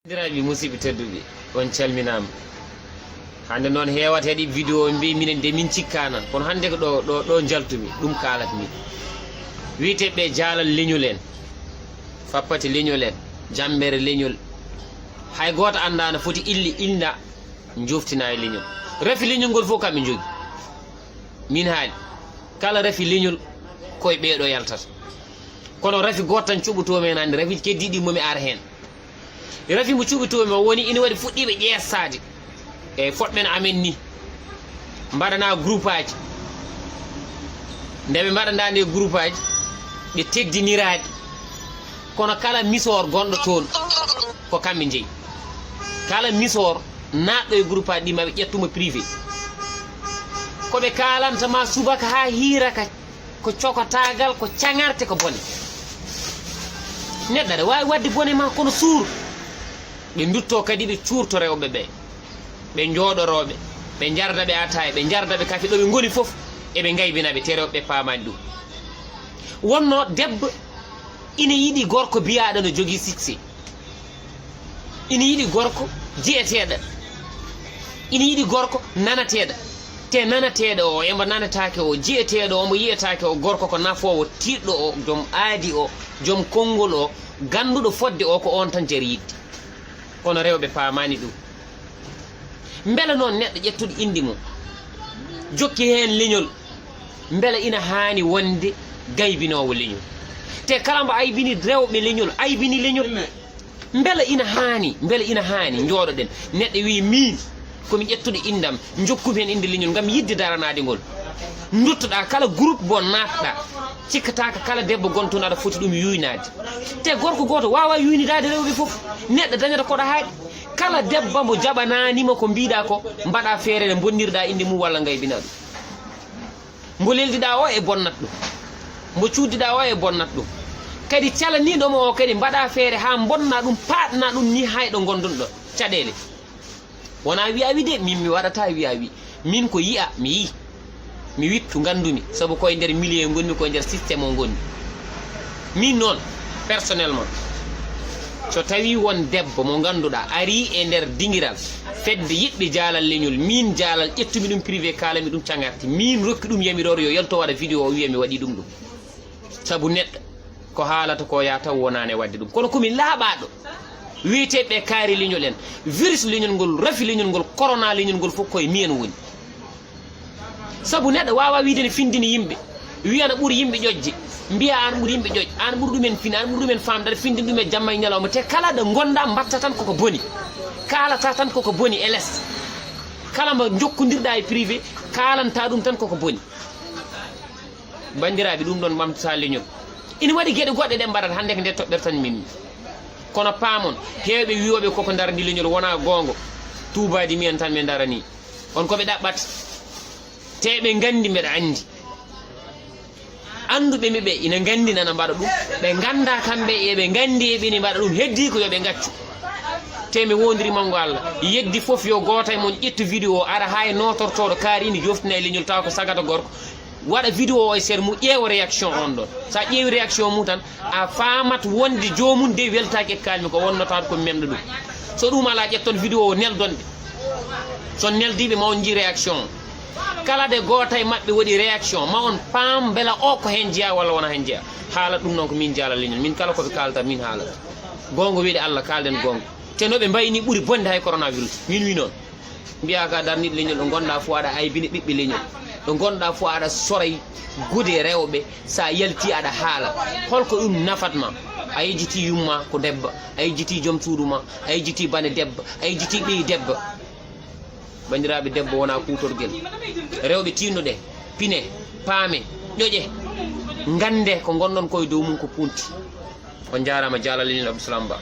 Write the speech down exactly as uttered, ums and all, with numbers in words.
Banndiraaɓe musidɓe tedduɓe, on calminaama. Hannde noon heewata heɗi vidéo mbi minen de min cikkaana, kono hannde ko ɗo, ɗo, ɗo njaltumi, ɗum kaalatmi. Wiyetee ɓe jaalal leñol en, fappati leñol en, jammbere leñol. Hay gooto anndaa no foti illi, ilna, njoftina e leñol. Rafi leñol ngol fof kam ɓe njogi. Min haali, kala rafi leñol koye ɓeeɗo yaltata. Kono rafi gooto tan cuɓotoomi heen hannde, rafi keddiiɗi momi ar heen. Rafi mo cuɓotoomi o woni ina waɗi fuɗɗiiɓe ƴeestaade e fotɓe no amen ni, mbaɗana groupe aji. Nde ɓe mbaɗandaa nde groupe aji, ɓe teddiniraaɗi. Kono kala misoor gonɗo toon, ko kamɓe njeyi. Kala misoor naatɗo e groupe aji ɗi, maɓe ƴettumo privé. Ko ɓe kaalanta ma subaka haa hiiraka, ko cokotaagal, ko caŋarte, ko bone. Neɗɗo aɗa waawi waɗde bone ma, kono suur. Ɓe ndutto kadi ɓe cuurto rewɓe ɓe. Ɓe njooɗorooɓe, ɓe njarda ɓe ataaya, ɓe njarda ɓe kafe, ɗo ɓe ngoni fof, eɓe ngaybina ɓe, te rewɓe ɓe paamaani ɗum. Wonno debbo ina yiɗi gorko biyaaɗo no jogii succès. Ina yiɗi gorko jiyeteeɗo. Ina yiɗi gorko nanateeɗo. Te nanateeɗo o, emo nanataake o, jiyeteeɗo o, mo yiyetaake o, gorko ko nafoowo, tiiɗɗo o, joom aadi o, joom konngol o, gannduɗo fodde o, ko oon tan jari yiɗde. Kono rewɓe paamaani ɗum. Mbela noon neɗɗo ƴettuɗo innde mum, jokki heen leñol, mbela ina haani wonde gaybinoowo leñol? Te kala mbo aybini rewɓe leñol, aybini leñol. Mbela ina haani, mbela ina haani njooɗoɗen, neɗɗo wiyi, miin ko mi ƴettuɗo inndam, njokkumi heen innde leñol ngam yiɗde daranaade ngol. Nduttoɗaa kala groupe mbo naatɗaa, cikkataaka kala debbo gontuɗo aɗa foti ɗum yuuynaade. Te gorko gooto waawaa yuuynidaade rewɓe fof. Neɗɗo dañata koɗo haaɗi. Kala debbo mbo jaɓanaani ma ko mbiɗaa ko, mbaɗaa feere nde mbonnirɗaa innde mum walla ngaybinaa ɗum. Mbo leldiɗaa o e bonnat ɗum. Mbo cuuɗdiɗaa o e bonnat ɗum. Kadi calaniiɗo ma o kadi mbaɗaa feere haa mbonnaa ɗum, paaɗnaa ɗum ni haa e ɗo ngonduɗon. Caɗeele. Wonaa wiya wi de, min mi waɗataa wiya wi. Min ko yiya, mi yii. Mi wittu, nganndumi. Sabu koye nder milieu ngonmi, koye nder système o ngonmi. Min noon, personnellement, so tawii won debbo mo ngannduɗaa arii e nder dingiral fedde yiɗɓe jaalal leñol, min jaalal ƴettumi ɗum privé, kaalami ɗum caŋarti. Min rokki ɗum yamiroore yo yalto waɗa vidéo o wiya mi waɗii ɗum ɗum. Sabu neɗɗo ko haalata ko yaa taw wonaani e waɗde ɗum. Kono ko mi laaɓaaɗo. Wiyetee ɓe kaari leñol en, virus leñol ngol, rafi leñol ngol, corona leñol ngol fof koye miyen woni. Sabu neɗɗo waawaa wiyde ne findini yimɓe, wiya ana ɓuri yimɓe ƴoƴde, mbiya aan ɓuri yimɓe ƴoƴ, aan ɓuri ɗumen fin, aan ɓuri ɗumen faamde, aɗa findini ɗum e jamma e ñalawma. Te kala ɗo ngonɗaa mbaɗta tan koko boni, kaalata tan koko boni e les. Kala mbo njokkondirɗaa e privé, kaalanta ɗum tan koko boni. Banndiraaɓe, ɗum ɗoon ɓamtataa leñol. Ina waɗi geɗe goɗɗe ɗe mbaɗata hannde ko nde toɓɓere tan min. Kono paamon, heewɓe wiyooɓe koko ndarani leñol wonaa goonga, tuubaade mumen tan ɓe ndarani. On ko ɓe ɗaɓɓata. Te ɓe nganndi mbeɗa anndi. Annduɓe mi ɓe ina nganndi nana mbaɗa ɗum. Ɓe nganndaa kamɓe eɓe nganndi eɓe ni mbaɗa ɗum. Heddii ko yo ɓe ngaccu. Te mi wondiri manngo Allah. Yeddi fof yo gooto e mon ƴettu vidéo ara haa e nootortooɗo kaari ina joftina e leñol tawa ko sagata gorko. Waɗa vidéo o e seeɗa mum ƴeewa réaction on ɗon. So a ƴeewi réaction mum tan, a faamat wonde joomum de weltaaki e kaalmi ko wonnoo tawata ko mi memɗo ɗum. So ɗum alaa, ƴetton vidéo o neldon ɓe. So neldiiɓe ma on njii réaction o. Kala de gooto e maɓɓe waɗi réaction, ma on paam mbela o ko heen jeyaa walla wonaa heen jeyaa. Haalat ɗum noon ko min jaalal leñol. Min kala ko ɓe kaalata, min haalata. Goonga weli Allah, kaalden goonga. Te no ɓe mbayni ɓuri bonde hay coronavirus. Min wi noon. Mbiyaa ka darniiɗo leñol, ɗo ngonɗaa fof aɗa aybini ɓiɓɓe leñol. Ɗo ngonɗaa fof aɗa soray gude rewɓe, so a yaltii aɗa haala. Holko ɗum nafat ma? A yejjitii yumma ko debbo, a yejjitii joom suudu ma, a yejjitii bane debbo, a yejjitii ɓeyi debbo. Banndiraaɓe, debbo wonaa kuutorgel. Rewɓe tiinno-ɗee, pine, paame, ƴoƴe, ngannde ko ngonɗon ko e dow mum ko punti. On njaaraama, jaalal leñol Abdou Salam Ba.